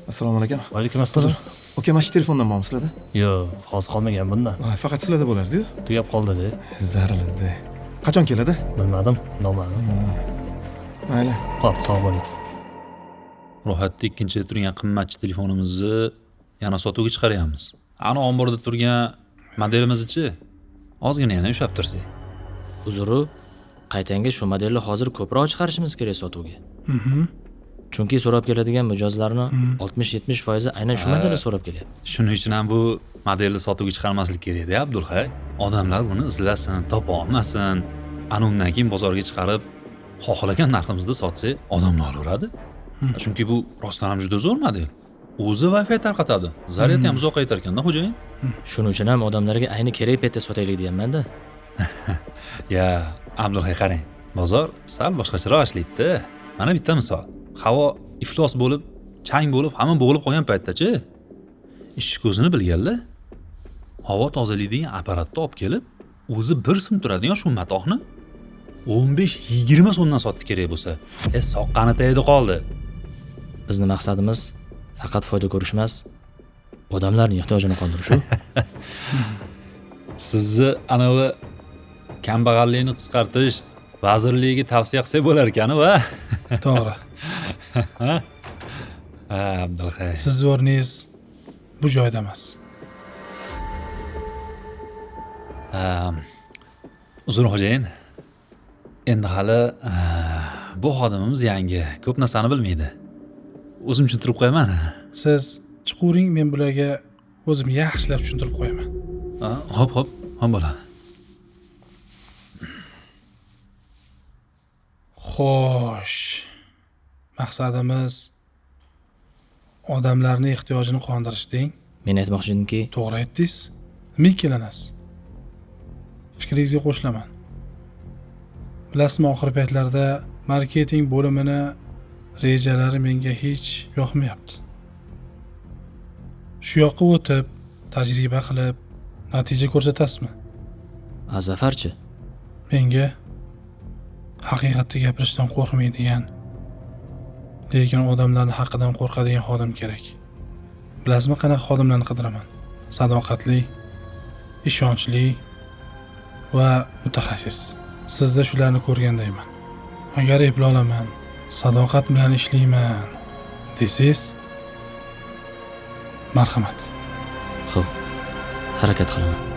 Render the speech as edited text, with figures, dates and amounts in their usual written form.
Assalomu alaykum. Va alaykum assalom. Aka, mana shu telefondan bormi sizlarda? Yo'q, hozir qolmagan bundan. Faqat sizlarda bo'lardi-yu. Tugab qoldi-da. Zarildi. Qachon keladi? Bilmadim, noma'lum. Mayli. Xo'p, sog' bo'ling. Ro'yxatda ikkinchida turgan qimmatchi telefonimizni yana sotuvga chiqaryapmiz. Ana omborda turgan modelimizni-chi, ozgina yana ushlab tursak. Uzru, qaytanga shu modelni hozir ko'proq chiqarishimiz kerak sotuvga. Chunki so'rab keladigan mijozlarni 60-70% aynan shu modelni so'rab kelyapti. Shuning uchun ham bu modelni sotuvga chiqarmaslik kerak-da, Abdulhay. Odamlar buni izlasin, topa olmasin. Ana undan keyin bozorga chiqarib, xohlagan narximizda sotsak, odamlar olaveradi. Chunki bu rostdan ham juda zo'r model. O'zi Wi-Fi tarqatadi. Zaryad ham uzoqqa yetar ekanda, xo'jayin. Shuning uchun ham odamlarga ayni kerak paytda sotaylik deyapman-da. Ya, Abdulhay qarang. Bozor sal boshqacharoq ishlaydi-da. Mana bitta misol. Havo iflos bo'lib, chang bo'lib, hamma bo'g'ilib qolgan paytda-chi, ishchi ko'zini bilganlar havo tozalaydigan apparatni olib kelib, o'zi bir so'm turadigan shu matohni 15-20 so'mdan sotdi kerak bo'lsa. Soqqani tagida qoldi. Bizni maqsadimiz faqat foyda ko'rish emas, odamlarning ehtiyojini qondirish. Sizni anavi kambag'allikni qisqartirish vazirligiga tavsiya qilsak bo'lar ekan, va? To'g'ri. Ha, Abdulhay. Siz o'rningiz bu joyda emas. Uzr xo'jayin. Endi hali bu xodimimiz yangi, ko'p narsani bilmaydi. O'zim tushuntirib qo'yaman. Siz chiqavering, men bularga o'zim yaxshilab tushuntirib qo'yaman. Hop, hop, hop bo'ladi. Xo'sh. Maqsadimiz odamlarning ehtiyojini qondirish deng. Men aytmoqchi edimki, to'g'ri aytdingiz. Nima ikkilanasiz? Fikringizga qo'shilaman. Bilasizmi, oxirgi paytlarda marketing bo'limini rejalari menga hech yoqmayapti. Shu yoqqa o'tib, tajriba qilib, natija ko'rsatasizmi? Zafarchi? Menga haqiqatni gapirishdan qo'rqmaydigan, lekin odamlarning haqidan qo'rqadigan xodim kerak. Bilasizmi, qanaqa xodimlarni qidiraman? Sadoqatli, ishonchli va mutaxassis. Sizda shularni ko'rgandayman. Agar eplolaman, sadoqat bilan ishlayman desangiz, marhamat. Xo'p, harakat qilaman.